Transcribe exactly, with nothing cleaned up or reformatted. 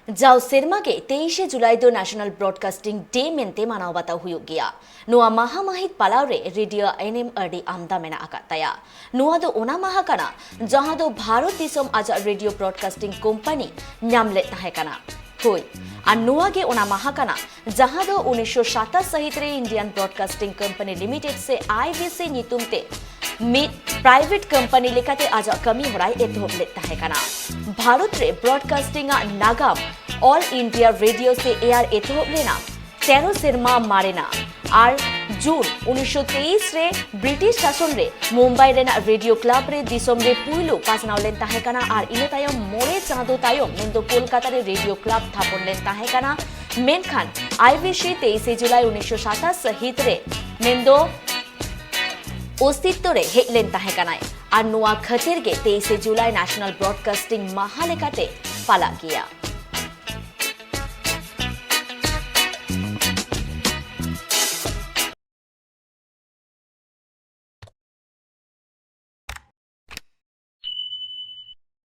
ᱡᱟᱣ ᱥᱮᱨᱢᱟ ᱜᱮ ᱛᱮᱭᱤᱥᱮ ᱡᱩᱞᱟᱭ ᱫᱚ National Broadcasting Day ᱢᱮᱱᱛᱮ ᱢᱟᱱᱟᱣ ᱵᱟᱛᱟᱣ ᱦᱩᱭᱩᱜ ᱜᱮᱭᱟ᱾ ᱱᱚᱣᱟ ᱢᱟᱦᱟ ᱢᱟᱹᱦᱤᱛ ᱯᱟᱞᱟᱣ ᱨᱮ ᱨᱮᱰᱤᱭᱳ ᱮᱱᱮᱢ ᱟᱹᱰᱤ ᱟᱢᱫᱟ ᱢᱮᱱᱟᱜ ᱟᱠᱟᱫ ᱛᱟᱭᱟ᱾ ᱱᱚᱣᱟ ᱫᱚ ᱚᱱᱟ ᱢᱟᱦᱟ ᱠᱟᱱᱟ, ᱡᱟᱦᱟᱸ ᱫᱚ ᱵᱷᱟᱨᱚᱛ ᱫᱤᱥᱚᱢ ᱟᱡᱟᱜ ᱨᱮᱰᱤᱭᱳ ᱵᱨᱚᱰᱠᱟᱥᱴᱤᱝ ᱠᱳᱢᱯᱟᱱᱤ ᱧᱟᱢ ᱞᱮᱫ ᱛᱟᱦᱮᱸ ᱠᱟᱱᱟ᱾ ᱦᱳᱭ, ᱟᱨ ᱱᱚᱣᱟ ᱜᱮ ᱚᱱᱟ ᱢᱟᱦᱟ ᱠᱟᱱᱟ, ᱡᱟᱦᱟᱸ ᱫᱚ ᱩᱱᱤᱥᱥᱚ ᱥᱟᱛᱟᱥ ᱥᱟᱹᱦᱤᱛ ᱨᱮ Indian Broadcasting Company Limited ᱥᱮ I B C ᱧᱩᱛᱩᱢ ᱛᱮ ᱢᱤᱫ ᱯᱨᱟᱭᱵᱷᱮᱴ ᱠᱳᱢᱯᱟᱱᱤ ᱞᱮᱠᱟᱛᱮ ᱟᱡᱟᱜ ᱠᱟᱹᱢᱤ ᱦᱚᱨᱟᱭ ᱮᱛᱚᱦᱚᱵ ᱞᱮᱫ ᱛᱟᱦᱮᱸ ᱠᱟᱱᱟ᱾ ᱵᱷᱟᱨᱚᱛ ᱨᱮ ᱵᱨᱚᱰᱠᱟᱥᱴᱤᱝ ᱟᱜ ᱱᱟᱜᱟᱢ All India Radio ᱥᱮ ᱮᱭᱟᱨ ᱮᱛᱚᱦᱚᱵ ᱞᱮᱱᱟ ᱛᱮᱨᱚ ᱥᱮᱨᱢᱟ ᱢᱟᱨᱮᱱᱟ᱾ ᱟᱨ ᱡᱩᱱ ᱩᱱᱤᱥᱥᱚ ᱛᱮᱭᱤᱥ ᱨᱮ ᱵᱨᱤᱴᱤᱥ ᱥᱟᱥᱚᱱ ᱨᱮ ᱢᱩᱢᱵᱟᱭ ᱨᱮᱱᱟᱜ ᱨᱮᱰᱤᱭᱳ ᱠᱞᱟᱵᱽ ᱨᱮ ᱫᱤᱥᱚᱢ ᱨᱮ ᱯᱩᱭᱞᱩ ᱯᱟᱥᱱᱟᱣ ᱞᱮᱱ ᱛᱟᱦᱮᱸ ᱠᱟᱱᱟ ᱟᱨ ᱤᱱᱟᱹ ᱛᱟᱭᱚᱢ ᱢᱚᱬᱮ ᱪᱟᱸᱫᱚ ᱛᱟᱭᱚᱢ ᱢᱮᱱᱫᱚ ᱠᱳᱞᱠᱟᱛᱟ ᱨᱮ ᱨᱮᱰᱤᱭᱳ ᱠᱞᱟᱵᱽ ᱛᱷᱟᱯᱚᱱ ᱞᱮᱱ ᱛᱟᱦᱮᱸ ᱠᱟᱱᱟ᱾ ᱢᱮᱱᱠᱷᱟᱱ I B C ᱛᱮᱭᱤᱥᱮ ᱡᱩᱞᱟᱭ ᱩᱱᱤᱥᱥᱚ ᱥᱟᱛᱟᱥ ᱥᱟᱹᱦᱤᱛ ᱨᱮ ᱢᱮᱱᱫᱚ ᱚᱥᱛᱤᱛᱛᱚ ᱨᱮ ᱦᱮᱡ ᱞᱮᱱ ᱛᱟᱦᱮᱸ ᱠᱟᱱᱟᱭ ᱟᱨ ᱱᱚᱣᱟ ᱠᱷᱟᱹᱛᱤᱨ ᱜᱮ ᱛᱮᱭᱤᱥᱮ ᱡᱩᱞᱟᱭ National Broadcasting ᱢᱟᱦᱟ ᱞᱮᱠᱟᱛᱮ ᱯᱟᱞᱟᱜ ᱜᱮᱭᱟ᱾